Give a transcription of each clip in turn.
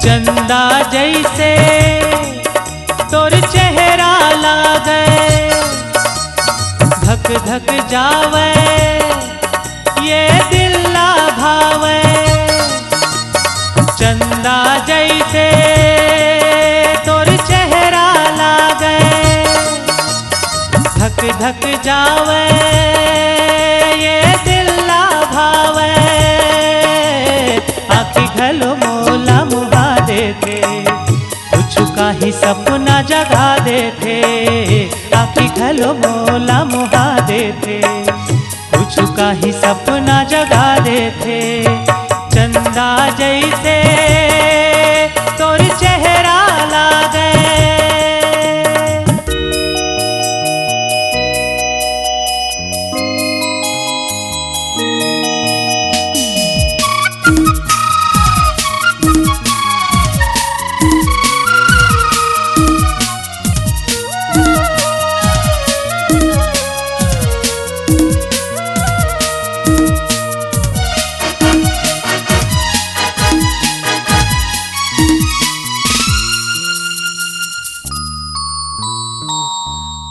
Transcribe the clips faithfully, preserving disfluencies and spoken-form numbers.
चंदा जैसे तोर चेहरा लागे, धक धक जावे ये दिल ला भावे। चंदा जैसे तोर चेहरा लागे, धक धक जावे ये दिल ला भावे। आँखी घलो मोला मुहा देथे, कुछु काही सपना जगा देथे। आँखी घलो मोला मुहा देथे, कुछु काही सपना जगा देथे। चंदा जैसे तोर चेहरा लागे।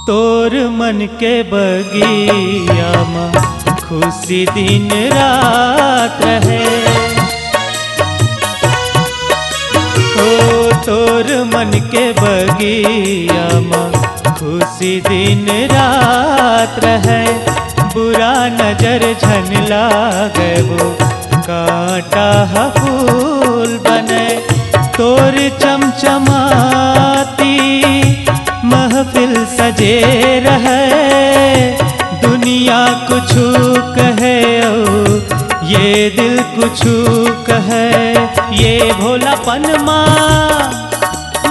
तोर मन के बगिया म खुशी दिन रात रहे। ओ तोर मन के बगिया म खुशी दिन रात रहे। बुरा नजर झन लागे, वो कांटा ह फूल बने। तोर चमचमाती महफिल सजे रहे। दुनिया कुछु कहे अउ ये दिल कुछु कहे। ये भोलापन मा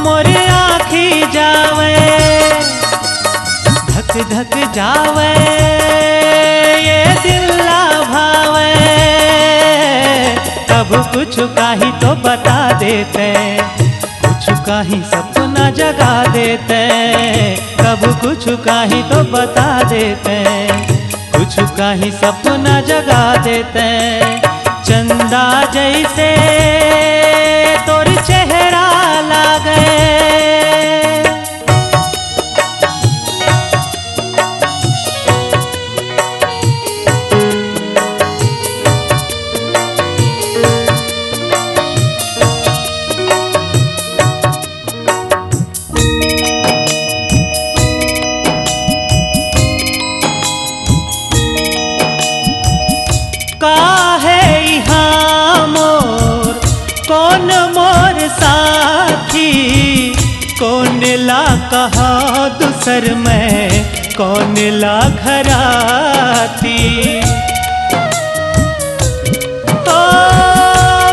मोर आँखी जावे, धक धक जावे ये दिल ला भावे। कभू कुछु काही तो बता देते, कुछु काही सपना जगा देते। कभू कुछु काही तो बता देते, कुछु काही सपना जगा देते। चंदा जैसे तोर चेहरा लागे। काहे इहाँ मोर, कोन मोर साथी? कोन ला कहा दूसर मैं, कोन ला घराती? ओ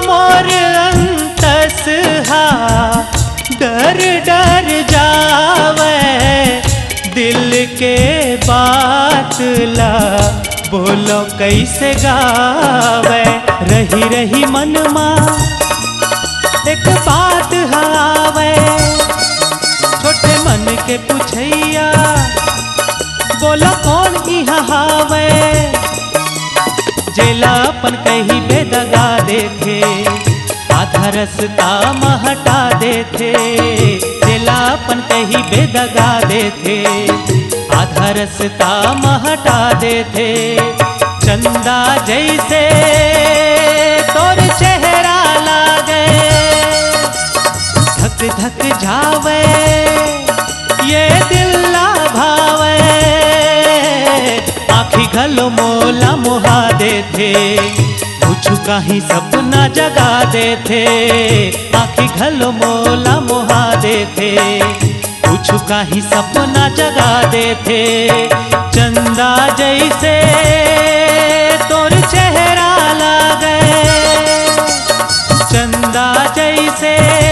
मोर अंतस हा डर डर जावे, दिल के बात ला बोलो कैसे गावे। रही रही मन मा एक बात आवे, छोटे मन के पुछैया, बोलो कोन इहाँ हावे? जेला अपन कहिबे दगा देथे, आधा रस्ता म हटा देथे। जेला अपन कहिबे दगा देथे, आधा रस्ता म हटा देथे। चंदा जैसे तोर चेहरा लागे, धक धक जावे ये दिल ला भावे। आँखी घलो मोला मोहा देथे, कुछु काही सपना जगा देथे। आँखी घलो मोला मोहा देथे, कुछु काही सपना जगा देथे। चंदा जैसे तोर चेहरा लागे, से